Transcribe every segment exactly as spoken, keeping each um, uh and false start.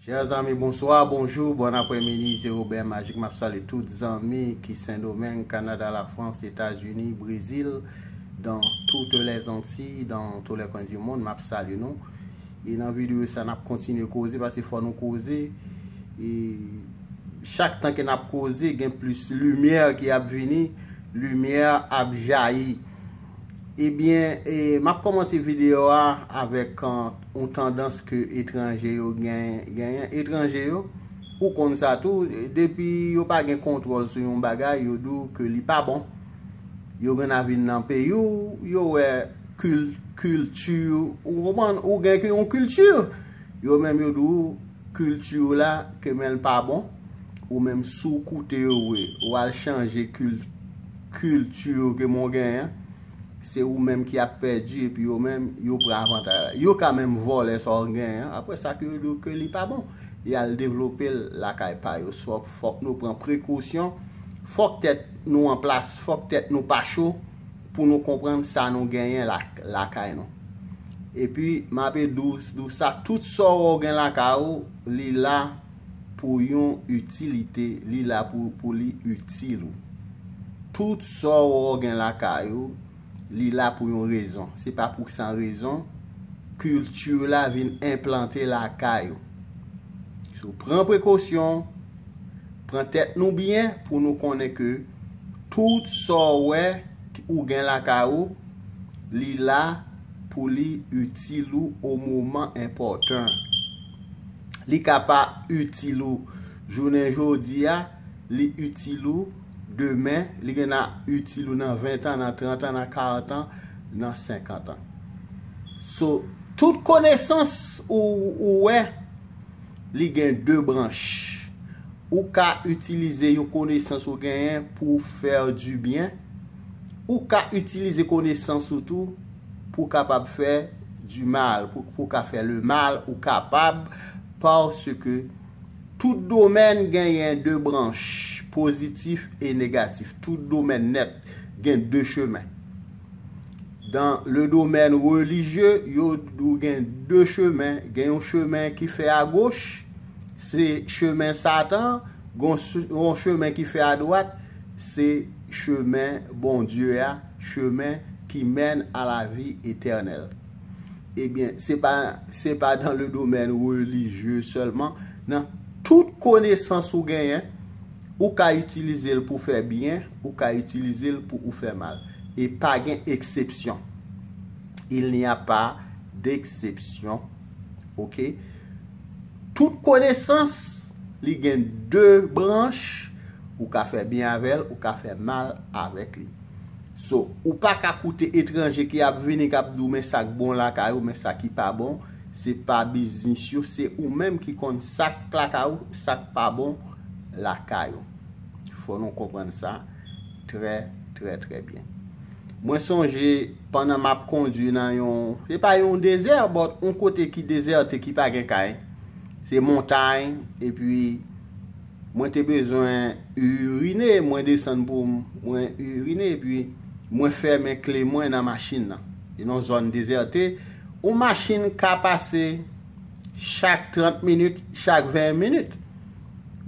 Chers amis, bonsoir, bonjour, bon après-midi, c'est Robert Magic. M ap salye tout zanmi ki Sendomeng, Kanada, Lafrans, Etazini, Brezil, dans toutes les Antilles, dans tous les coins du monde, m ap salye nou. E nan videyo sa, n ap kontinye koze, paske fò nou koze. E chak tan ke n ap koze, gen plis limyè ki ap vini, limyè ap jayi. Ebyen, e, m ap kòmanse videyo a avèk, an, yon tandans ke etranje yo gen, genyen. Etranje yo, ou konn sa tou, depi yo pa gen kontwòl sou yon bagay, yo di w ke li pa bon. Yo gen a vin nan peyi w, yo wè kil-, kilti, ou konprann, ou gen ke yon kilti. Yo menm yo di w kilti w la, ke men l pa bon. Ou menm si w koute yo vre, w al chanje kil-, kilti ke men w genyen, se ou menm ki ap pèdi, epi yo menm, yo pran avantaj la. Yo ka menm vòlè sa w genyen, apre sa ke yo di w ke li pa bon. Y al devlope l lakay pa yo. Fòk, fòk nou pran prekosyon, fòk tèt nou an plas, fòk tèt nou pa cho, pou nou konprann sa nou genyen la, lakay nou. Epi, m ape di w, di w sa, tout sa w gen lakay ou, li la pou yon itilite, li la pou, pou li itil ou. Tout sa w gen lakay ou, li la pou yon rezon. Se pa pou san rezon, kilti la vin enplante lakay ou. So, pran prekosyon, pran tèt nou byen pou nou konnen ke tout sa w wè ou gen lakay ou, li la pou li itil ou o moman enpòtan. Li ka pa itil ou jounen jodi a, li itil ou demen, li gen a itil ou nan ven tan, nan trant an, nan karant an, nan senkant an. So, tout konesans ou, ou wè, li gen de branch. Ou ka itilize yon konesans ou genyen pou fè di byen. Ou ka itilize konesans ou tou pou kapab fè di mal, pou, pou ka fè le mal, ou kapab, paske tout domèn genyen de branch, pozitif e negatif. Tout domèn nèt gen de chemen. Dans le domaine religieux, yo di w gen de chemen. Gen yon chemen ki fè a goch, se chemen Satan, gon s-, yon chemen ki fè a dwat, se chemen Bondye a, chemen qui mène à la vie éternelle. Ebyen, se pa, se pa dans le domaine religieux sèlman, nan tout konesans ou genyen, ou ka itilize l pou fè byen, ou ka itilize l pou ou fè mal. E pa gen eksepsyon. Il n'y a pas d'exception. Oke? Tout konesans, li gen de branch, ou ka fè byen avè l, ou ka fè mal avèk li. So, ou pa ka koute etranje ki ap vini, k ap di w, men sa k bon lakay ou, men sa ki pa bon, se pa biznis yo, se ou menm ki konn sa k lakay ou, sa k pa bon lakay ou. Fò nou konprann sa trè, trè, trè byen. Mwen sonje, pandan m ap kondwi nan yon, se pa yon dezè, but yon kote ki dezète, ki pa gen kay. Se montay, epi mwen te bezwen irine, mwen desann pou m, mwen irine, epi mwen fèmen kle mwen nan machin nan. E nan zòn dezète, yon machin ka pase chak trant minit, chak ven minit.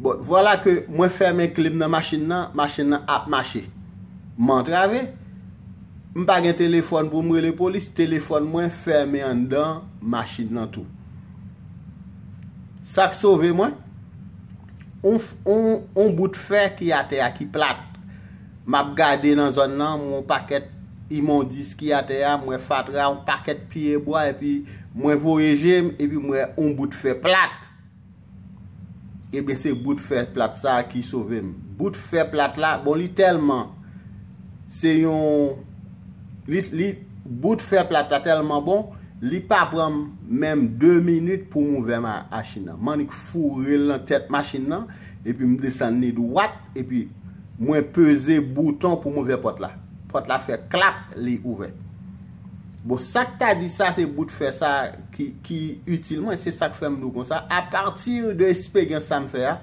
Bon, vwala ke mwen fèmen kle m nan machin nan, machin nan ap mache. M antrave, m pa gen telefòn pou m rele polis, telefòn mwen fèmen anndan machin nan tou. Sa k sove mwen? On, on, on bout fè ki atè a, ki plat. M ap gade nan zòn nan, m wè on pakèt imondis ki atè a, m wè fatra, on pakèt pye bwa, epi mwen voye je m, epi m wè on bout fè plat. Ebyen, se bout fè plat sa a ki sove m. Bout fè plat la, bon, li tèlman, se yon, li, li, bout fè plat la tèlman bon, li pa pran m menm de minit pou m ouvè ma-, machin nan. M annik foure l nan tèt machin nan, epi m desann li dwat, epi mwen peze bouton pou m ouvè pòt la. Pòt la fè klap, li ouvè. Bon, sa k ta di sa, se bout fè sa ki, ki itil mwen, se sa k fè m di w konsa. Apati de esperyans sa m fè a,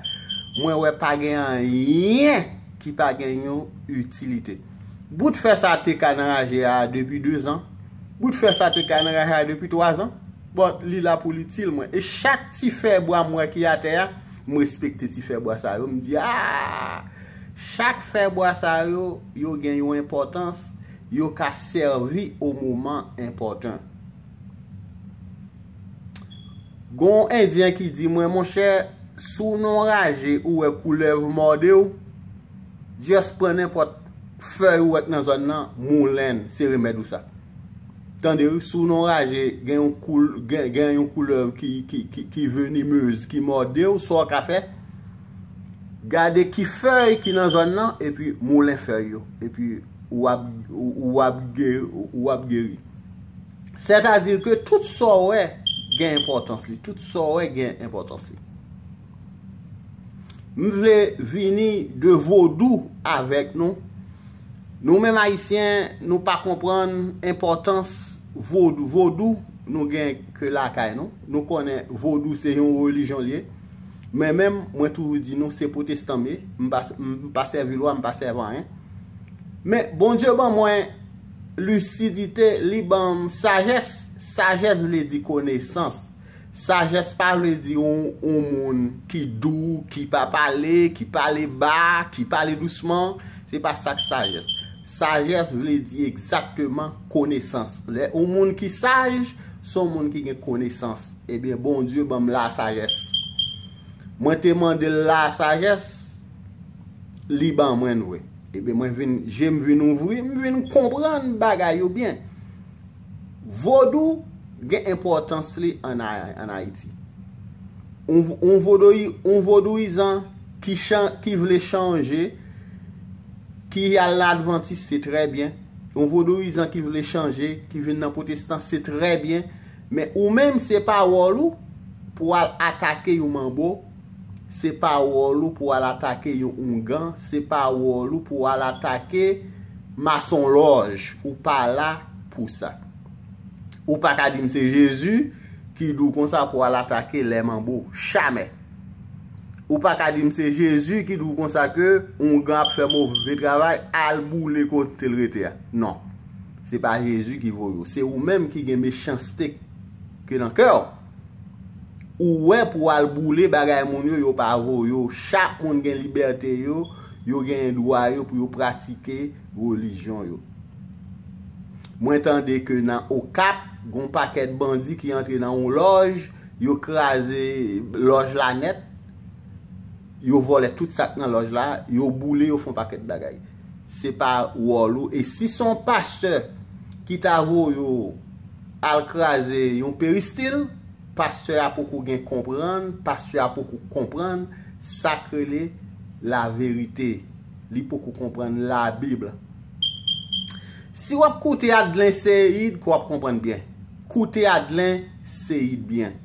mwen wè pa gen anyen ki pa gen yon itilite. Bout fè sa te ka nan raje a depi de zan. Bout fè sa te ka nan raje a depi twa zan. But li la pou l itil mwen. E chak ti fè bwa m wè ki atè a, m respekte ti fè bwa sa yo. M di, ah, chak fè bwa sa yo, yo gen yon enpòtans, yo ka sèvi o moman enpòtan. Gon Endyen ki di mwen, monchè, si w nan raje ou wè koulèv mòde w, just pran nenpòt fèy ou wè k nan zòn nan, moulen l, se remèd ou sa. Tande wi, si w nan raje, gen yon koul, gen, gen yon koulèv ki, ki, ki, ki venimez, ki mòde w, sa w ka fè, gade ki fèy ki nan zòn nan, epi moulen fèy yo. Epi w ap, w ap, ge- w ap geri. Sètadi ke tout sa w wè gen enpòtans li. Tout sa w wè gen enpòtans li. M vle vini de vodou avèk nou. Nou menm Ayisyen, nou pa konprann enpòtans vodou. Vodou, nou gen ke lakay nou. Nou konnen vodou se yon relijyon li ye. Men menm, mwen toujou di nou, se pwotestan m ye. M pa, m pa sèvi lwa, m pa sèvi anyen. Men Bondye ban mwen lisidite, li ban m sajès. Sajès vle di konesans. Sajès pa vle di yon, yon moun ki dou, ki pa pale, ki pale ba, ki pale dousman. Se pa sa k sajès. Sajès vle di egzakteman konesans. Lè yon moun ki saj, se yon moun ki gen konesans. Ebyen, Bondye ban m la sajès. Mwen te mande l la sajès, li ban mwen l vre. Ebyen, mwen vin, je m vin ouvri, m vin konprann bagay yo byen. Vodou gen enpòtans li ann A- ann Ayiti. On, on vodoui- on vodouyizan ki, chan, ki vle chanje, ki al nan advantis, se trè byen. On vodouyizan ki vle chanje, ki vin nan pwotestan, se trè byen. Men ou menm, se pa wòl ou pou al atake yon manbo, se pa wòl ou pou al atake yon oungan, se pa wòl ou pou al atake masonlòj. Ou pa la pou sa. Ou pa ka di m se Jezi ki di w konsa pou al atake lè manbo. Jamè. Ou pa ka di m se Jezi ki di w konsa ke oungan ap fè move travay, al boule kote l rete a. Non. Se pa Jezi ki voye w. Se ou menm ki gen mechanste ke nan kè w. Ou wè pou w al boule bagay moun yo, yo pa voye w. Chak moun gen libète yo, yo gen dwa yo pou yo pratike relijyon yo. Mwen tande ke nan Okap, gon pakèt bandi ki antre nan yon lòj, yo kraze lòj la nèt, yo vòlè tout sa k nan lòj la, yo boule, yo fè yon pakèt bagay. Se pa wòl ou. E si se yon pastè ki ta voye w al kraze yon peristil, pastè a poko gen konprann, pastè a poko konprann sa k rele laverite. Li poko konprann Labib. Si w ap koute Adlen Seyid, ke w ap konprann byen. Koute Adlen Seyid byen.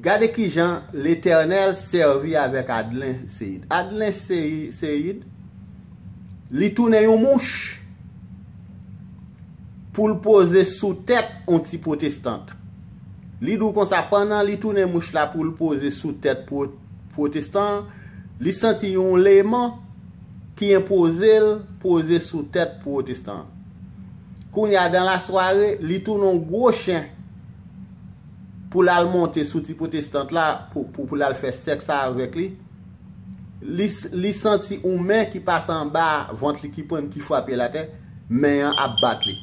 Gade kijan Letènèl sèvi avèk Adlen Seyid. Adlen Seyid, li tounen yon mouch pou l poze sou tèt yon ti pwotestan. Li di w konsa, pandan li tounen mouch la pou l poze sou tèt pwo- pwotestan, li santi yon leman ki enpoze l poze sou tèt pwotestan. Kounye a, dan lasware, li tounen yon gwo chen pou l al monte sou ti pwotestan la, pou, pou, pou l al fè sèks avèk li. Li, li santi yon men ki pase anba vant li, ki pran, ki frape l atè, men an ap bat li.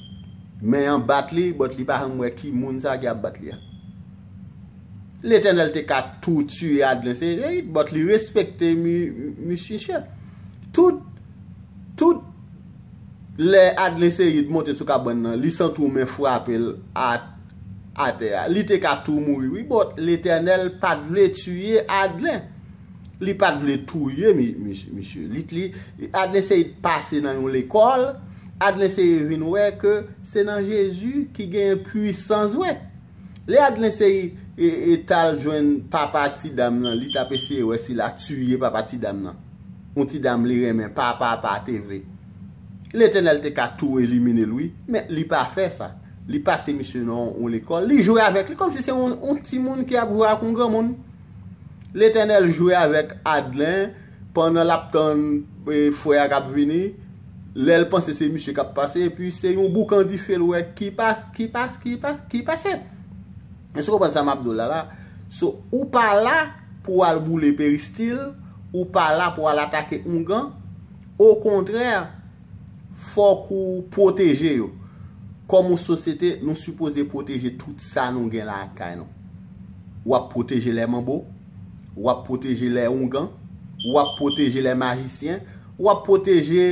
Men an bat li, but li pa janm wè ki moun sa ki ap bat li a. Letènèl te ka tou tiye Adlen Seyid, but li respekte mi- misye. Tout, tout lè Adlen Seyid monte sou kabann nan, li santi yon men frape l a- atè a. Li te ka tou mouri, wi, but Letènèl pa t vle tiye Adlen. Li pa t vle touye mi- mi- misye. Li, li, Adlen Seyid pase nan yon lekòl. Adlen Seyid vin wè ke se nan Jezi ki gen pwisans vre. Lè Adlen Seyid e, e t al jwenn papa ti dam nan, li t ap eseye wè si l a tiye papa ti dam nan. Yon ti dam li renmen, papa pa te vle. Letènèl te ka tou elimine l, wi, men li pa fè sa. Li pase misye nan yon lekòl, li jwe avèk li kòmsi se yon, yon timoun ki ap jwe ak yon granmoun. Letènèl jwe avèk Adlen pandan l ap tann, e, frè a k ap vini. Lè l panse se misye k ap pase, epi se yon boukan dife l wè ki pa, ki pa, ki pa, ki pase. Èske w konprann sa m ap di w la la? So, ou pa la pou w al boule peristil, ou pa la pou w al atake oungan. Okontrè, fòk ou pwoteje yo. Kòm yon sosyete, nou sipoze pwoteje tout sa nou gen lakay nou. W ap pwoteje lè manbo, w ap pwoteje lè oungan, w ap pwoteje lè majisyen, w ap pwoteje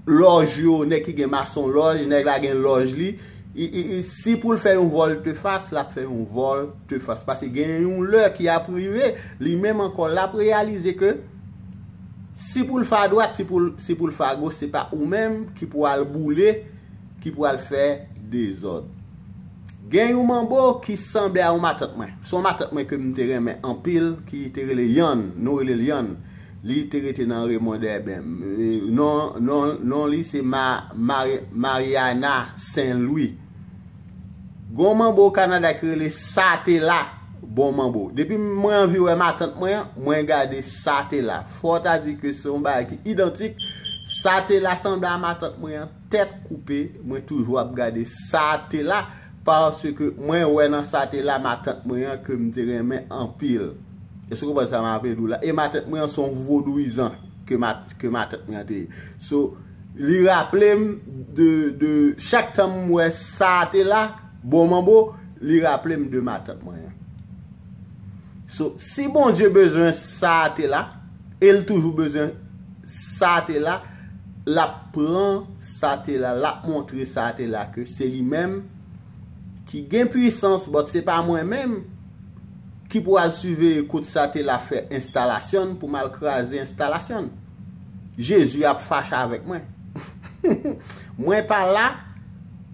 lòj yo, nèg ki gen mason lòj, nèg la gen lòj li. I, i, i, si pou l fè yon vòltefas, l ap fè yon vòltefas. Paske gen yon lè ki ap rive, li menm ankò, l ap reyalize ke si pou l fè adwat, si pou l, si pou l fè agoch, se pa ou menm ki pou al boule, ki pou al fè dezòd. Gen yon manbo ki sanble a yon matant mwen. Se yon matant mwen ke m te renmen anpil, ki te rele Yann. Nou rele l Yann. Li te rete nan Remondèben. Non, non, non li se Ma, Mari, Mariana Saint Louis. Gon manbo Kanada ki rele Satela. Bon manbo. Depi mwen anvi wè matant mwen an, mwen gade Satela. Fò ta di ke se yon bagay ki idantik. Satela sanble a matant mwen an, tèt koupe. Mwen toujou ap gade Satela. Paske mwen wè nan Satela matant mwen an ke m te renmen anpil. Èske w konprann sa m ap di w la? E matant mwen an se yon vodouyizan ke, mat, ke matant mwen an te ye. So, li raple m de, de chak tan m wè Satela, bon manbo, li raple m de matant mwen an. So, si Bondye bezwen Satela, e l toujou bezwen Satela, l ap pran Satela, l ap montre Satela ke se li menm ki gen pwisans, but se pa mwen menm ki pou al siveye kote Satela fè enstalasyon pou m al kraze enstalasyon. Jezi ap fache avèk mwen. Mwen pa la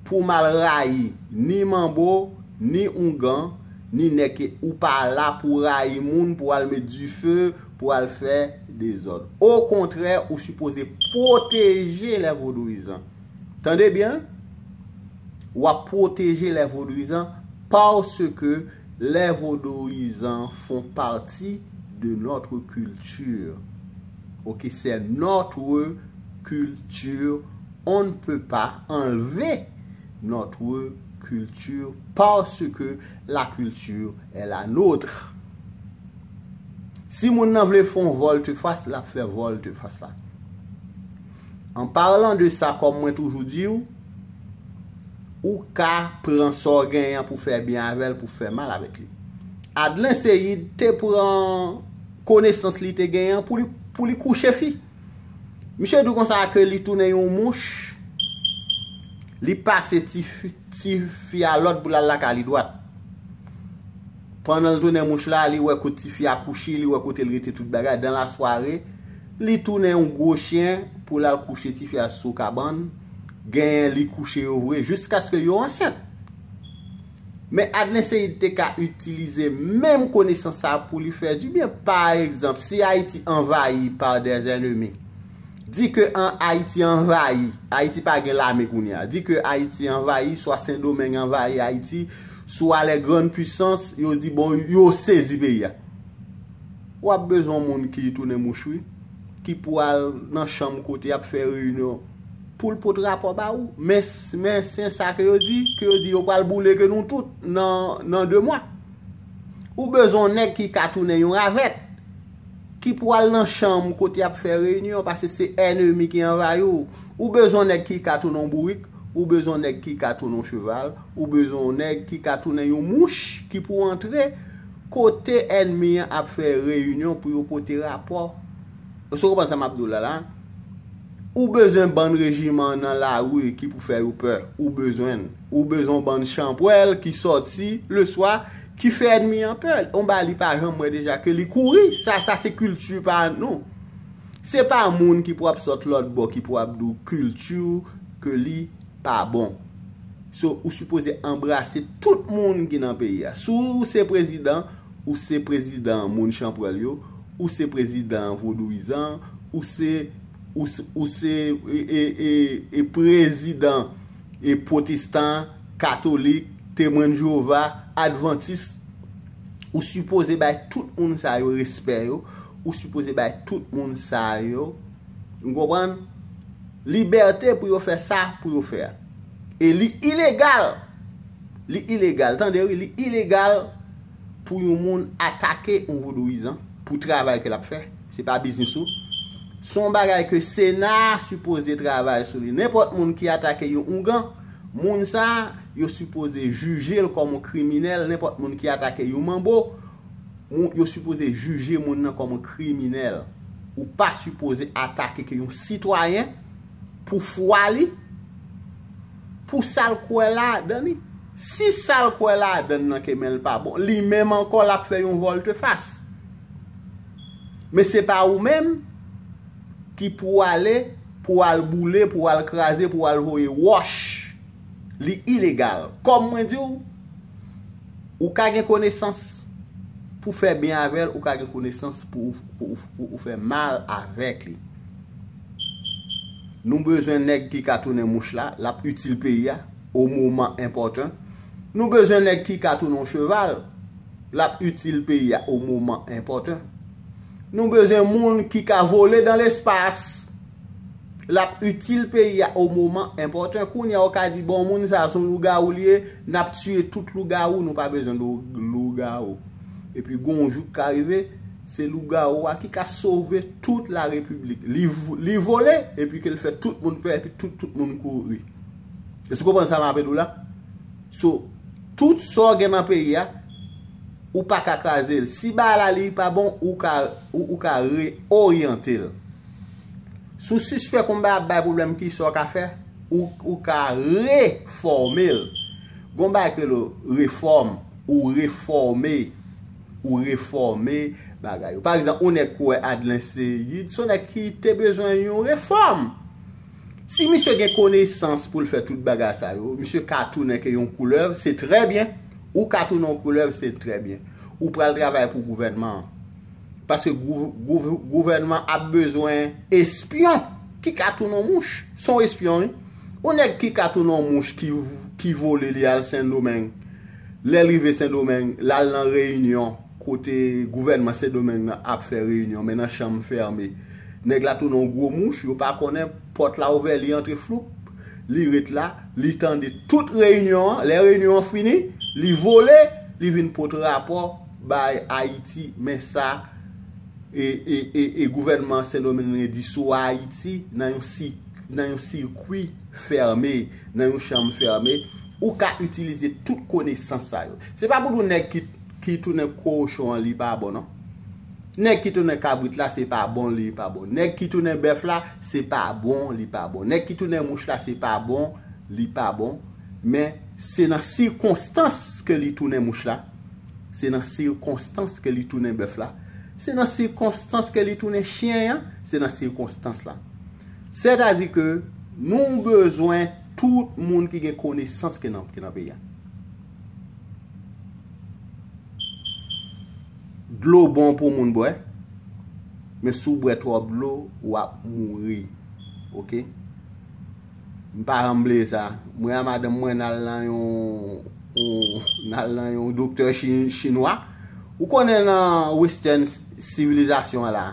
pou m al rayi ni manbo, ni oungan, ni nèg ke ou pa la pou rayi moun, pou al met dife, pou al fè dezòd. Okontrè, ou sipoze pwoteje lè vodouyizan. Tande byen, w ap pwoteje lè vodouyizan paske les vaudouisants font partie de notre culture. Ok, c'est notre culture. On ne peut pas enlever notre culture parce que la culture est la nôtre. Si moun nan vle fè yon vòltefas, l ap fè vòltefas la. An palan de sa, kòm mwen toujou di w, ou ka pran sa w genyen pou fè byen avè l, pou fè mal avèk li. Adlen Seyid te pran konesans li te genyen pou li, pou li kouche fi. Misye di w konsa ke li tounen yon mouch, li pase ti fi, ti fi a lòt pou l al lakay li dwat. Pandan l tounen mouch la, li wè kote ti fi a kouche, li wè kote l rete tout bagay. Dan lasware, li tounen yon gwo chen pou l al kouche ti fi a sou kabann. Genyen li kouche yo vre, jiskaske yo ansent. Men Adlen Seyid te ka itilize menm konesans sa pou li fè dibyen. Pa egzanp, si Ayiti anvayi pa des ennemis, di ke an Ayiti anvayi, Ayiti pa gen lame kounye a. Di ke Ayiti anvayi, swa Sendomeng anvayi Ayiti, swa les grandes puissances, yo di bon, yo sezi peyi a. W ap bezwen moun ki tounen mouch wi, ki pou al nan chanm kote y ap fè reyinyon pou l pote rapò ba ou. Men, men se sa ke yo di, ke yo di yo pral boule ke nou tout nan, nan de mwa. Ou bezwen yon nèg ki ka tounen yon ravèt, ki pou al nan chanm kote y ap fè reyinyon, paske se ènmi ki anvayi w. Ou bezwen yon nèg ki ka tounen yon bourik, ou bezwen yon nèg ki ka tounen yon cheval, ou bezwen yon nèg ki ka tounen yon mouch ki pou antre kote ènmi an ap fè reyinyon pou yo pote rapò. Èske w konprann sa m ap di w la la? Ou bezwen bann rejiman nan lari ki pou fè yo pè. Ou bezwen l. Ou bezwen bann chanpwèl ki sòti leswa, ki fè ènmi an pè. On bagay li pa janm wè deja, ke li kouri. Sa, sa se kilti pa nou. Se pa moun ki pou ap sot lòt bò ki pou ap di w kilti ke li pa bon. So, ou sipoze anbrase tout moun ki nan peyi a. Si w se prezidan, ou se prezidan moun chanpwèl yo, ou se prezidan vodouyizan, ou se, ou se, ou se e, e, e, e prezidan e pwotestan, katolik, Temwen de Jewova, advantis. Ou sipoze bay tout moun sa yo respè yo. Ou sipoze bay tout moun sa yo, ou konprann? Libète pou yo fè sa pou yo fè a. E li ilegal. Li ilegal, tande wi, li ilegal pou yon moun atake yon vodouyizan pou travay ke l ap fè. Se pa biznis ou. Se yon bagay ke Sena a sipoze travay sou li. Nenpòt moun ki atake yon ougan, moun sa a, yo sipoze jije l kòm yon kriminèl. Nenpòt moun ki atake yon manbo, moun, yo sipoze jije moun nan kòm yon kriminèl. Ou pa sipoze atake ke yon sitwayen pou fwa li, pou sa l kwè ladan li. Si sa l kwè ladan nan ke men l pa bon, li menm ankò l ap fè yon vòltefas. Men se pa ou menm ki pou ale, pou al boule, pou al kraze, pou al voye wòch. Li ilegal. Kòm mwen di w, ou ka gen konesans pou fè byen avè l, ou ka gen konesans pou, pou, pou ou fè mal avèk li. Nou bezwen nèg ki ka tounen mouch la, l ap itil peyi a o moman enpòtan. Nou bezwen nèg ki ka tounen yon cheval, l ap itil peyi a o moman enpòtan. Nou bezwen moun ki ka vole dan lespas, l ap itil peyi a o moman enpòtan. Kounye a, ou ka di, bon, moun sa a se yon lougawou li ye, n ap tiye tout lougawou, nou pa bezwen lou-, lougawou. Epi gon jou k ka rive, se lougawou a ki ka sove tout la repiblik. Li, v- li vole, epi ke l fè tout moun pè, epi tout, tout moun kouri. Èske w konprann sa m ap di w la? So, tout sa w gen nan peyi a, ou pa ka kraze l. Si bagay la li pa bon, ou ka, ou, ou ka reoryante l. Si w sispèk yon bagay ap bay pwoblèm, kisa w ka fè? Ou, ou ka refòme l. Gon bagay ke le refòm, ou refòme, ou refòme bagay yo. Pa egzanp, yon nèg kwè Adlen Seyid, se yon nèg ki te bezwen yon refòm. Si misye gen konesans pou l fè tout bagay sa yo, misye ka tounen ke yon koulèv, se trè byen. Ou ka tounen yon koulèv, se trè byen. Ou pral travay pou gouvènman an. Paske gou- gou- gouvènman ap bezwen espyon ki ka tounen yon mouch. Se yon espyon, wi. Yon nèg ki ka tounen yon mouch ki, ki vole li al Sendomeng. Lè l rive Sendomeng, l al nan reyinyon kote gouvènman Sendomeng nan ap fè reyinyon, men nan chanm fèmen. Nèg la tounen yon gwo mouch, yo pa konnen, pòt la ouvè, li antre floup, li ret la, li tande tout reyinyon an. Lè reyinyon an fini, li vole, li vin pote rapò bay Ayiti, men sa, e, e, e, e gouvènman Sendomeng nan disou Ayiti nan yon si- nan yon sikwi fèmen, nan yon chanm fèmen. Ou ka itilize tout konesans sa yo. Se pa pou di w nèg ki, ki tounen kochon an, li pa bon, non. Nèg ki tounen kabrit la, se pa bon, li pa bon. Nèg ki tounen bèf la, se pa bon, li pa bon. Nèg ki tounen mouch la, se pa bon, li pa bon. Men se nan sikonstans ke li tounen mouch la. Se nan sikonstans ke li tounen bèf la. Se nan sikonstans ke li tounen chen an. Se nan sikonstans la. Sètadi ke nou bezwen tout moun ki gen konesans ki nan, ki nan peyi a. Dlo bon pou moun bwè, men si w bwè twòp dlo, w ap mouri. Oke? M pa janm bliye sa. Mwen a madanm mwen n al nan yon, yon, n al nan yon doktè chi- chinwa. Ou konnen nan western sivilizasyon an la,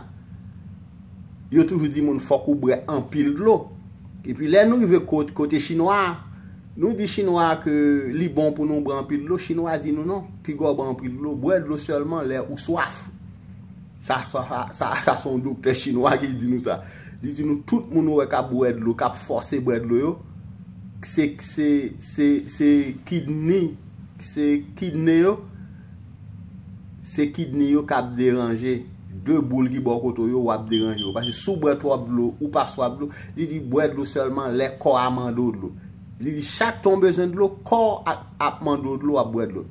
yo toujou di moun fòk ou bwè anpil dlo. Epi lè nou rive kot- kote chinwa a, nou di chinwa a ke li bon pou nou bwè anpil dlo. Chinwa a di nou non, piga w bwè anpil dlo, bwè dlo sèlman lè ou swaf. Sa, sa, sa, sa, sa se yon doktè chinwa ki di nou sa. Li di nou tout moun ou wè k ap bwè dlo, k ap fòse bwè dlo yo, se, se, se, se kidney, se kidney yo, se kidney yo k ap deranje. De boul ki bò kote w yo, w ap deranje yo. Paske si w bwè twòp dlo, ou pa swaf dlo, li di bwè dlo sèlman lè kò a mande w dlo. Li di chak tan w bezwen dlo, kò a ap, ap mande w dlo, w ap bwè dlo.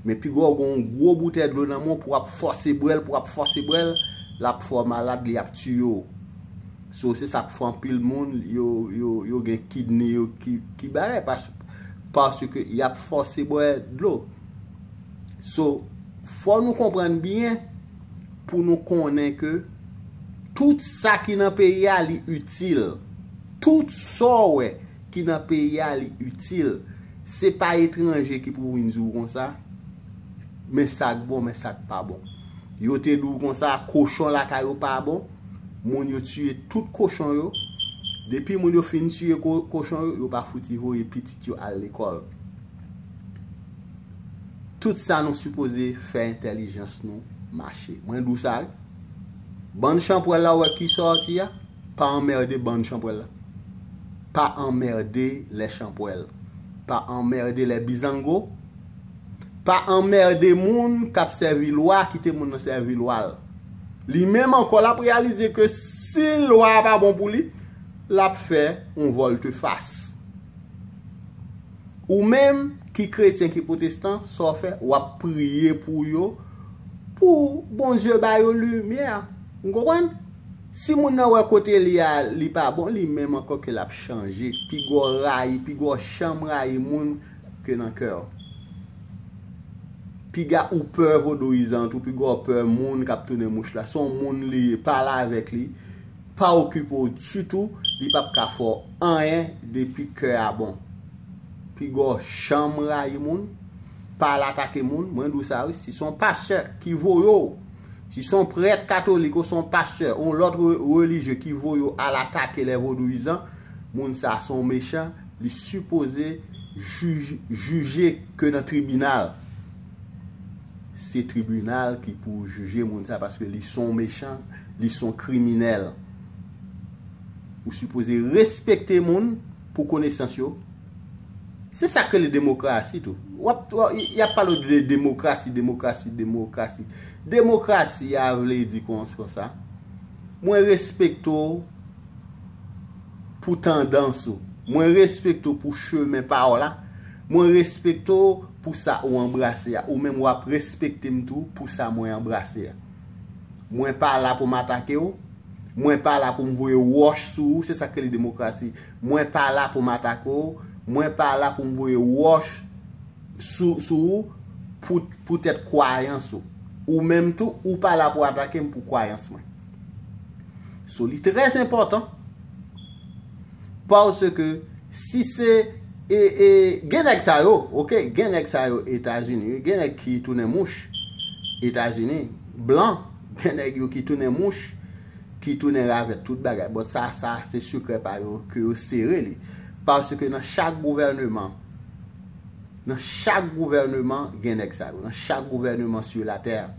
Men piga w gen yon gwo boutèy dlo nan men w pou w ap fòse bwè l, pou w ap fòse bwè l, l ap fè w malad, li ap tiye w. So, se sa k fè anpil moun, yo, yo, yo gen kidney yo ki, ki bagay, pas- paske y ap fòse bwè dlo. So, fò nou konprann byen pou nou konnen ke tout sa ki nan peyi a, li itil. Tout sa w wè ki nan peyi a, li itil. Se pa etranje ki pou vin di w konsa, men sa k bon, men sa k pa bon. Yo te di w konsa, kochon lakay ou pa bon. Moun yo tiye tout kochon yo. Depi moun yo fin tiye ko- kochon yo, yo pa fouti voye pitit yo al lekòl. Tout sa nou sipoze fè entèlijans nou mache. Mwen di w sa wi. Bann chanpwèl la ou wè ki sòti a, pa anmède bann chanpwèl la. Pa anmède lè chanpwèl. Pa anmède lè bizango. Pa anmède moun k ap sèvi lwa, kite moun nan sèvi lwa l. Li menm ankò l ap reyalize ke si lwa a pa bon pou li, l ap fè yon vòltefas. Ou menm ki kretyen, ki pwotestan, sa w fè, w ap priye pou yo, pou Bondye ba yo limyè. Ou konprann? Si moun nan wè kote li a, li pa bon, li menm ankò ke l ap chanje. Pi gwo rayi, pi gwo chanm rayi moun ke nan kè w. Piga ou pè vodouyizan tou, pi gwo pè moun k ap tounen mouch la. Se yon moun li ye, pale avèk li. Pa okipe w ditou, li p ap ka fè w anyen depi kè a bon. Pi gwo chanm rayi moun, pa al atake moun, mwen di w sa wi, si se yon pastè ki voye w, si se yon prèt katolik ou se yon pastè, yon lòt re- relijye ki voye w al atake lè vodouyizan, moun sa se yon mechan, li sipoze jij- jije ke nan tribinal. Se tribinal ki pou jije moun sa paske li se yon mechan, li se yon kriminèl. Ou sipoze respekte moun pou konesans yo. Se sa k rele demokrasi tou. W ap, w ap- y ap pale w de demokrasi, demokrasi, demokrasi. Demokrasi a vle di kon- konsa. Mwen respekte w pou tandans ou. Mwen respekte w pou chemen pa w la. Mwen respekte w pou sa ou anbrase a. Ou menm w ap respekte m tou pou sa mwen anbrase a. Mwen pa la pou m atake w. Mwen pa la pou m voye wòch sou ou. Se sa k rele demokrasi. Mwen pa la pou m atake w. Mwen pa la pou m voye wòch sou, sou ou pou, poutèt kwayans ou. Ou menm tou, ou pa la pou atake m pou kwayans mwen. So, li trè enpòtan. Paske si se, e, e, gen nèg sa yo, oke, gen nèg sa yo Etazini, gen nèg ki tounen mouch Etazini, blan, gen nèg yo ki tounen mouch, ki tounen ravèt, tout bagay. Bon, sa, sa, se sekrè pa yo, ke yo sere li. Paske nan chak gouvèneman, nan chak gouvèneman, gen nèg sa yo. Nan chak gouvèneman sur la terre.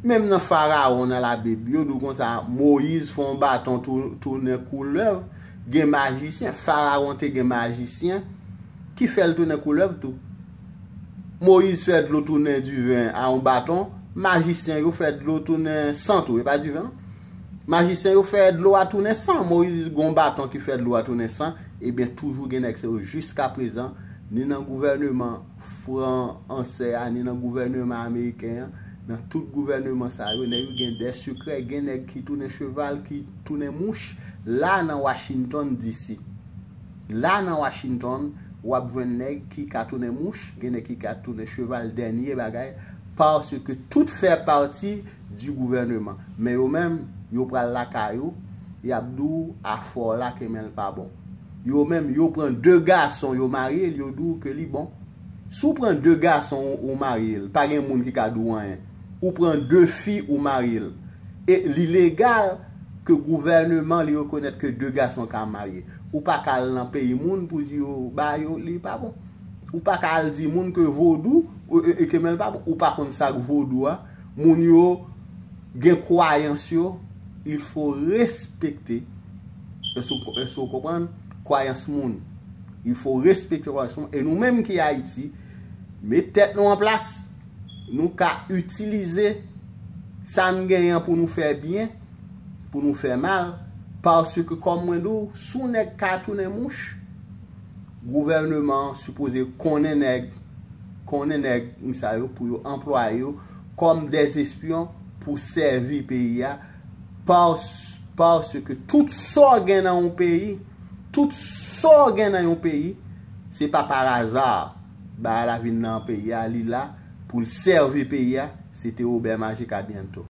Menm nan Farawon nan Labib, yo di w konsa, Moyiz fè yon baton tou- tounen koulèv, gen majisyen, Farawon te gen majisyen ki fè l tounen koulèv tou. Moyiz fè dlo tounen diven a yon baton, majisyen yo fè dlo tounen san tou, e pa diven non. Majisyen yo fè dlo a tounen san, Moyiz gon baton ki fè dlo a tounen san, ebyen toujou gen nèg sa yo jiskaprezan, ni nan gouvèneman fransè a, ni nan gouvèneman ameriken an, nan tout gouvèneman sa yo, nèg yo gen de sekrè, gen nèg ki tounen cheval, ki tounen mouch, la nan Washington D C. La nan Washington, w ap jwenn nèg ki ka tounen mouch, gen nèg ki ka tounen cheval, dènye bagay, paske tout fè pati di gouvèneman. Men yo menm, yo pral lakay ou, y ap di w afè w la ke men l pa bon. Yo menm, yo pran de gason, yo marye l, yo di w ke li bon. Si w pran de gason ou marye l, pa gen moun ki ka di w anyen. Ou pran de fi ou marye l. E li legal ke gouvèneman li rekonèt ke de gason ka marye. Ou pa ka al nan peyi moun pou di yo ba yo li pa bon. Ou pa ka al di moun ke vodou e, e, e ke men l pa bon. Ou pa konn sa k vodou a. Moun yo gen kwayans yo, il faut respecter. Èske w, èske w konprann? Kwayans moun. Il faut respecter kwayans moun. E nou menm ki Ayiti, met tèt nou an plas. Nou ka itilize sa n genyen pou nou fè byen, pou nou fè mal, paske kòm mwen di w, si w nèg ka tounen mouch, gouvèneman an sipoze konnen nèg, konnen nèg sa yo pou yo anplwaye yo kòm dèzespyon pou sèvi peyi a, pas- paske tout sa w gen nan yon peyi, tout sa w gen nan yon peyi, se pa paraza bagay la vin nan peyi a, li la pou l sèvi peyi a, se te Robert Magic à bientôt.